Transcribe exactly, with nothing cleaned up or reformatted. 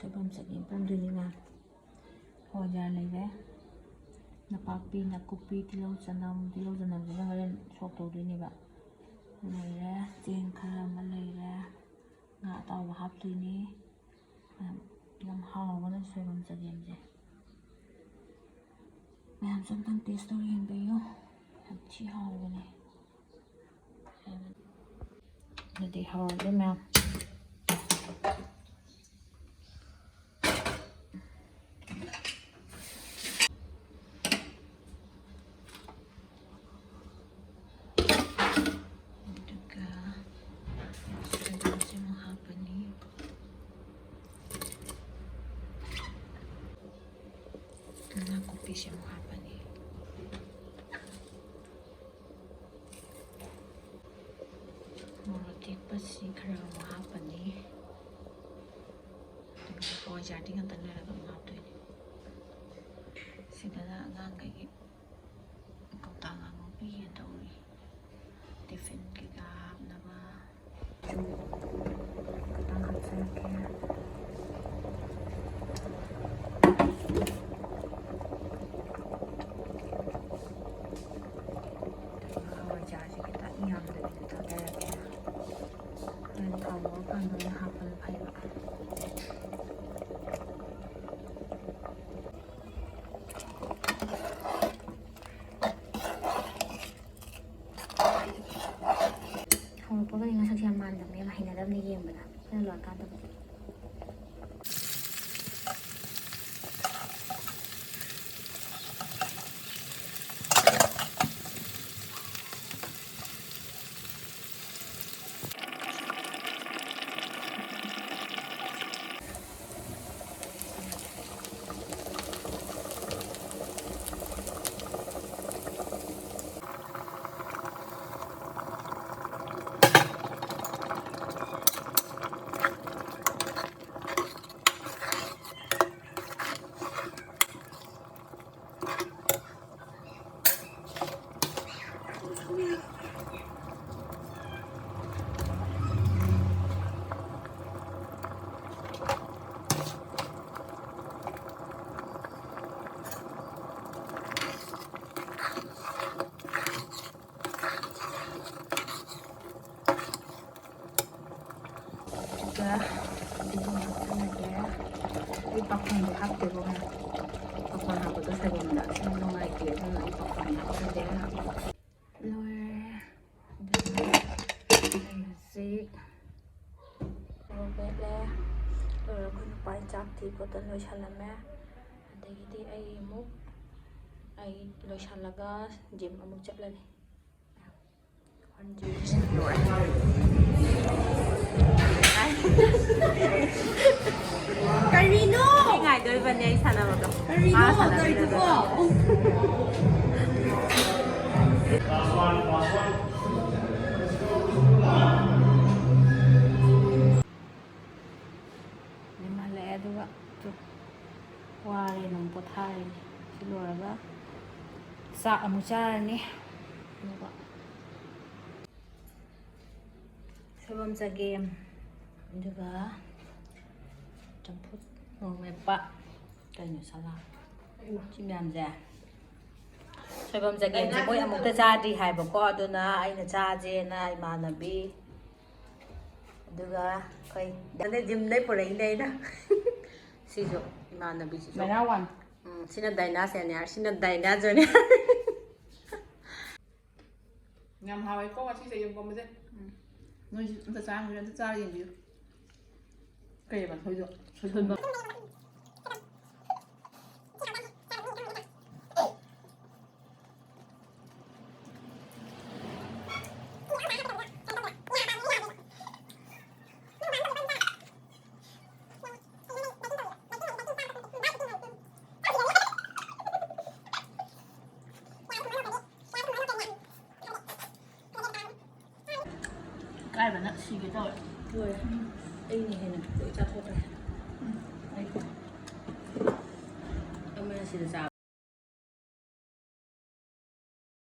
ꯁꯣꯏꯕꯨꯝ ꯆꯒꯦꯝ ꯄꯣꯝꯗꯣꯏꯅꯤ ꯃꯌꯥꯝ꯫ ꯍꯋꯥꯏꯖꯥꯔ ꯂꯩꯔꯦ, ꯅꯄꯥꯛꯄꯤ, ꯅꯥꯀꯨꯞꯄꯤ, ꯇꯤꯜꯍꯧ, ꯆꯅꯝ꯫ ꯇꯤꯜꯍꯧ ꯆꯅꯝꯁꯤꯅ ꯍꯣꯔꯦꯟ ꯁꯣꯛ ꯇꯧꯗꯣꯏꯅꯦꯕ꯫ ꯂꯩꯔꯦ, ꯆꯦꯡ ꯈꯔ ꯑꯃ ꯂꯩꯔꯦ, ꯉꯥ ꯑꯇꯥꯎꯕ ꯍꯥꯞꯇꯣꯏꯅꯤ꯫ ꯌꯥꯝ, ꯌꯥꯝ ꯍꯥꯎꯕꯅꯦ ꯁꯣꯏꯕꯨꯝ ꯆꯒꯦꯝꯁꯦ꯫ ꯃꯌꯥꯝꯁꯨ ꯑꯝꯇꯪ taste ꯇꯧꯔ ꯌꯦꯡꯕꯤꯌꯨ, ꯌꯥꯝ ꯊꯤ ꯍꯥꯎꯕꯅꯦ꯫ ꯑꯗꯨꯗꯤ ꯍꯧꯔꯒꯦ ꯃꯌꯥꯝ꯫ ꯑꯗꯨꯒ ꯁꯣꯏꯕꯨꯝꯁꯦ ꯑꯃꯨꯛ ꯍꯥꯞꯄꯅꯤ꯫ ꯅꯥꯀꯨꯞꯄꯤꯁꯦ ꯑꯃꯨꯛ ꯍꯥꯞꯄꯅꯤ꯫ ꯃꯣꯔꯣꯛ ꯑꯇꯦꯛꯄꯁꯤ ꯈꯔ ꯑꯃꯨꯛ ꯍꯥꯞꯄꯅꯤ꯫ ꯑꯗꯨꯒ ꯍꯋꯥꯏꯖꯥꯔꯗꯤ ꯉꯥꯛꯇꯪ ꯂꯩꯔꯒ ꯑꯃꯨꯛ ꯍꯥꯞꯇꯣꯏꯅꯤ꯫ ꯁꯤꯗꯅ ꯑꯉꯥꯡꯈꯩꯒꯤ ꯀꯧꯇꯥ ꯉꯥ ꯉꯧꯕꯤꯒꯦ ꯇꯧꯔꯤ꯫ Tiffin ꯀꯩꯀꯥ ꯍꯥꯞꯅꯕ ꯆꯨ ꯈꯤꯇꯪ ꯍꯥꯞꯆꯔꯛꯀꯦ꯫ ꯑꯗꯨꯒ ꯍꯋꯥꯏꯖꯥꯔꯁꯦ ꯈꯤꯇꯪ ꯌꯥꯝꯗꯕꯤꯗ ꯊꯥꯗꯔꯛꯀꯦ꯫ ꯍꯣꯔꯦꯟ ꯊꯥꯎ ꯉꯧꯔꯀꯥꯟꯗ ꯑꯣꯏꯅ ꯍꯥꯞꯄꯅ ꯐꯩꯕ꯫ ꯍꯧꯔꯛꯄꯒꯗꯤ ꯃꯁꯛꯁꯦ ꯌꯥꯝ ꯃꯥꯟꯗꯕꯅꯦ, ꯌꯥꯝ ꯍꯩꯅꯗꯕꯅꯦ ꯌꯦꯡꯕꯗ꯫ ꯑꯩꯈꯣꯏꯅ ꯂꯣꯏꯔꯀꯥꯟꯗꯕꯨꯗꯤ꯫ ꯄꯥꯈꯣꯟꯗꯣ ꯍꯥꯞꯇꯦꯕ ꯉꯥ꯫ ꯄꯥꯈꯣꯟ ꯍꯥꯞꯄꯗꯣ ꯁꯣꯏꯕꯨꯝꯗ ꯁꯨꯝ ꯅꯨꯡꯉꯥꯏꯇꯦ, ꯑꯗꯨꯅ ꯑꯩ ꯄꯥꯈꯣꯟ ꯍꯥꯞꯆꯗꯦ꯫ ꯂꯣꯏꯔꯦ꯫ ꯑꯗꯨꯒ ꯑꯩ ꯍꯧꯖꯤꯛ ꯃꯣꯔꯣꯛ ꯃꯦꯠꯂꯦ꯫ ꯂꯣꯏꯔꯒ ꯑꯩꯈꯣꯏ ꯅꯨꯄꯥꯒꯤ ꯆꯥꯛ ꯊꯤ ꯈꯣꯠꯇꯅ ꯂꯣꯏꯁꯜꯂꯝꯃꯦ꯫ ꯑꯗꯒꯤꯗꯤ ꯑꯩ ꯑꯃꯨꯛ, ꯑꯩ ꯂꯣꯏꯁꯜꯂꯒ ꯖꯤꯝ ꯑꯃꯨꯛ ꯆꯠꯂꯅꯤ꯫ ꯀꯔꯤꯅꯣ? ꯑꯩ ꯉꯥꯏꯗꯣꯏꯕꯅꯦ, ꯑꯩ ꯁꯥꯟꯅꯕꯗꯣ꯫ ꯀꯔꯤꯅꯣ ꯃꯥ ꯁꯥꯟꯅꯕꯤꯔꯗꯣꯏꯕ꯫ ꯇꯧꯔꯤꯗꯨꯕꯣ? ꯌꯨꯝ ꯍꯜꯂꯛꯑꯦ, ꯑꯗꯨꯒ ꯇꯨ ꯋꯥꯔꯦꯅ ꯑꯃꯨꯛ ꯄꯣꯊꯥꯔꯤꯅꯤ꯫ ꯁꯤ ꯂꯣꯏꯔꯒ ꯆꯥꯛ ꯑꯃꯨꯛ ꯆꯥꯔꯅꯤ꯫ ꯑꯗꯨꯒ ꯁꯣꯏꯕꯨꯝ ꯆꯒꯦꯝ, ꯑꯗꯨꯒ ꯆꯝꯐꯨꯠ, ꯃꯣꯔꯣꯛ ꯃꯦꯠꯄ, ꯀꯩꯅꯣ ꯁꯂꯥꯗ, ꯁꯤ ꯃꯌꯥꯝꯁꯦ꯫ ꯁꯣꯏꯕꯨꯝ ꯆꯒꯦꯝꯁꯦ ꯃꯣꯏ ꯑꯃꯨꯛꯇ ꯆꯥꯗ꯭ꯔꯤ ꯍꯥꯏꯕꯀꯣ, ꯑꯗꯨꯅ ꯑꯩꯅ ꯆꯥꯁꯦꯅ ꯏꯃꯥꯟꯅꯕꯤ, ꯑꯗꯨꯒ ꯑꯩꯈꯣꯏ ꯗꯥꯏꯅꯥ ꯖꯤꯝꯗꯩ ꯄꯨꯔꯛꯏꯅꯦ ꯑꯩꯅ꯫ ꯁꯤꯁꯨ ꯏꯃꯥꯟꯅꯕꯤꯁꯤꯁꯨ꯫ ꯗꯥꯏꯅꯥ ꯋꯥꯟ꯫ ꯎꯝ, ꯁꯤꯅ ꯗꯥꯏꯅꯥ ꯁꯦꯅꯤꯌꯔ, ꯁꯤꯅ ꯗꯥꯏꯅꯥ ꯖꯨꯅꯤꯌꯔ꯫ ꯌꯥꯝ ꯍꯥꯎꯋꯦꯀꯣ ꯉꯁꯤ ꯆꯒꯦꯝ ꯄꯣꯝꯕꯁꯦ꯫ ꯎꯝ꯫ ꯅꯣꯏꯁꯨ ꯑꯝꯇ ꯆꯥꯔꯝꯒꯤꯔꯣꯏ, ꯑꯝꯇ ꯆꯥꯔ ꯌꯦꯡꯕꯤꯌꯨ꯫ ꯀꯩꯑꯕ ꯊꯣꯏꯗꯣ? ꯁꯣꯏꯕꯨꯝ꯫ ꯏꯀꯥꯏꯕꯅ ꯁꯤꯒꯦ ꯇꯧꯋꯦ꯫ ꯂꯣꯏꯔꯦ꯫ ꯑꯩꯅ ꯍꯦꯟꯅ ꯂꯣꯏ ꯆꯥꯊꯣꯛꯈ꯭ꯔꯦ꯫ ꯑꯩ ꯑꯃꯅ ꯁꯤꯗ ꯆꯥꯕ꯫